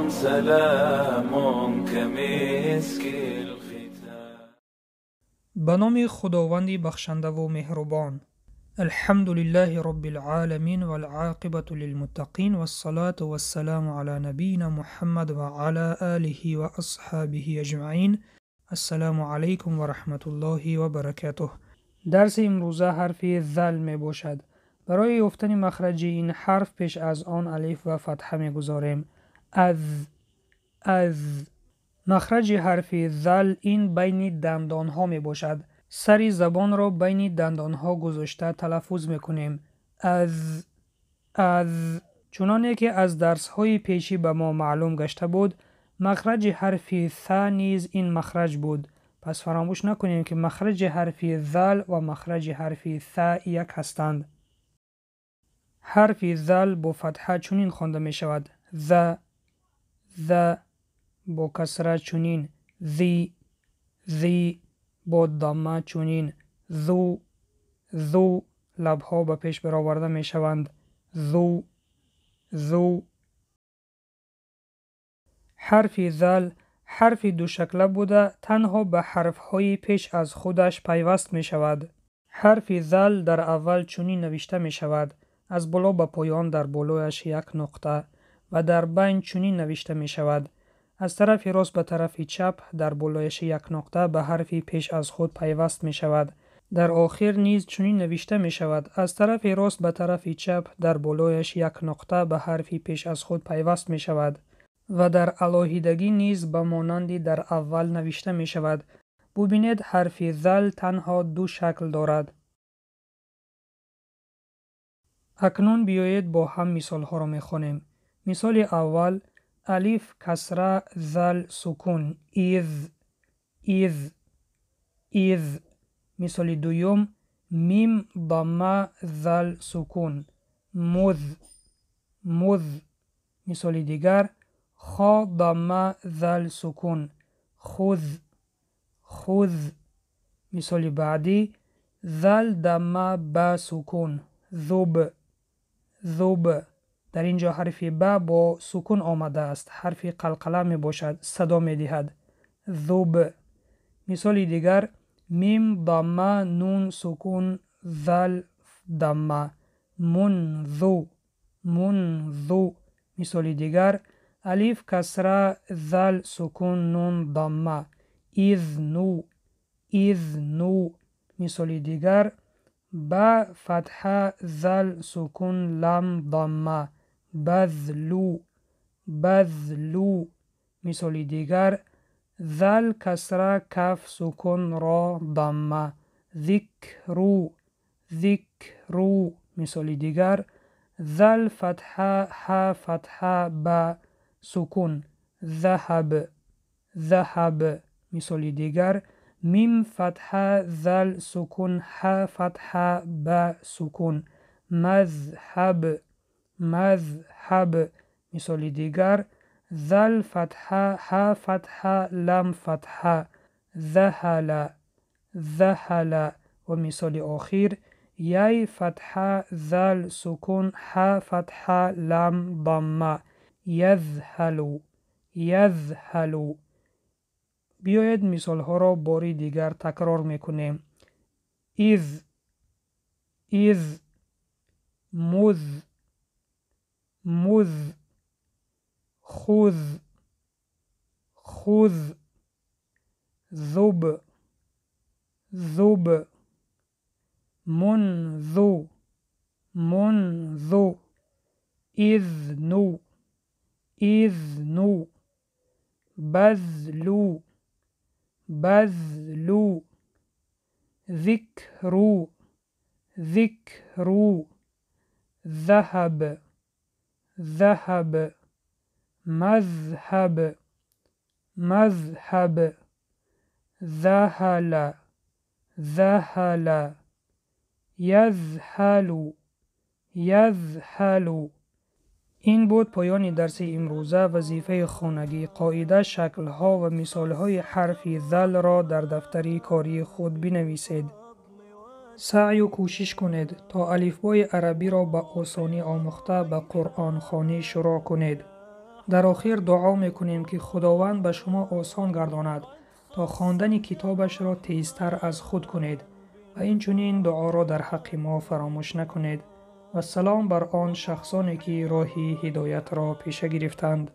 سلام كمسك الختام. Ба номи Худованди бахшандаву меҳрубон. Алҳамду лиллаҳи роббил оламин вал оқибату лилмуттақин вассалату вассаламу ала набийина Муҳаммад ва ала олиҳи ва асҳобиҳи аҷмаин. Ассалому алайкум ва раҳматуллоҳи ва баракатуҳ. Дарси имрӯза ҳарфи зал мебошад. Барои ёфтани махраҷи ин ҳарф пеш аз он алиф ва фатҳа мегузорем. Аз, аз. Махраҷи ҳарфи зал ин байни дандонҳо мебошад. Сари забонро байни дандонҳо гузошта талаффуз мекунем. Аз, аз. Чуноне ки аз дарсҳои пешӣ ба мо маълум гашта буд, махраҷи ҳарфи са низ ин махраҷ буд. Пас фаромӯш накунем, ки махраҷи ҳарфи зал ва махраҷи ҳарфи са як ҳастанд. Ҳарфи зал бо фатҳа чунин хонда мешавад: за, за, бо касра чунин, зи, зи, бо дамма чунин, зу, зу, лабҳо ба пеш бароварда мешаванд, зу, зу. Ҳарфи зал ҳарфи душакла буда, танҳо ба ҳарфҳои пеш аз худаш пайваст мешавад. Ҳарфи зал дар аввал чунин навишта мешавад: аз боло ба поён дар болояш як нуқта, ва дар байн чунин навишта мешавад: аз тарафи рост ба тарафи чап дар болояш як нуқта ба ҳарфи пеш аз худ пайваст мешавад. Дар охир низ чунин навишта мешавад: аз тарафи рост ба тарафи чап дар болояш як нуқта ба ҳарфи пеш аз худ пайваст мешавад ва дар алоҳидагӣ низ ба монанди дар аввал навишта мешавад. Бубинед, ҳарфи зал танҳо ду шакл дорад. Акнун биёед бо ҳам мисолҳоро мехонем. Мисоли аввал: алиф, касра, зал, сукун, из, из, из. Мисоли дуюм: мим, дамма, зал, сукун, муз, муз. Мисоли дигар: хо, дамма, зал, сукун, хуз, хуз. Мисоли баъдӣ: зал, дамма, ба, сукун, зуб, зуб. Дар ин ҷо ҳарфи ба бо сукун омадааст, ҳарфи қалқала мебошад, садо медиҳад, зуб. Мисоли дигар: мим, дамма, нун, сукун, зал, дамма, мунзу, мунзу. Мисоли дигар: алиф, касра, зал, сукун, нун, дамма, изну, изну. Мисоли дигар: ба, фатҳа, зал, сукун, лам, дамма, базлу, базлу. Мисоли дигар: зал, касра, каф, сукун, ро, дамма, зикру, зикру. Мисоли дигар: зал, фатҳа, ҳа, фатҳа, ба, сукун, заҳаб, заҳаб. Мисоли дигар: мим, фатҳа, зал, сукун, ҳа, фатҳа, ба, сукун, мазҳаб, мазҳаб. Мисоли дигар: зал, фатҳа, ҳа, фатҳа, лам, фатҳа, заҳала, заҳала. Ва мисоли охир: яй, фатҳа, зал, сукун, ҳа, фатҳа, лам, дамма, язҳалу, язҳалу. Биёед мисолҳоро бори дигар такрор мекунем. Из, из, муз, муз, хуз, хуз, зуб, зуб, мунзу, мунзу, изну, изну, базлу, базлу, зикру, зикру, заҳаб, заҳаб, мазҳаб, мазҳаб, заҳала, заҳала, язҳалу, язҳалу. Ин буд поёни дарси имрӯза. Вазифаи хонагӣ: қоида, шаклҳо ва мисолҳои ҳарфи залро дар дафтари кории худ бинависед. Саъю кӯшиш кунед, то алифбои арабиро ба осонӣ омӯхта ба қуръонхонӣ шурӯъ кунед. Дар охир дуо мекунем, ки Худованд ба шумо осон гардонад, то хондани китобашро тезтар аз худ кунед ва инчунин дуоро дар ҳаққи мо фаромӯш накунед. Вассалом бар он шахсоне, ки роҳи ҳидоятро пеша гирифтанд.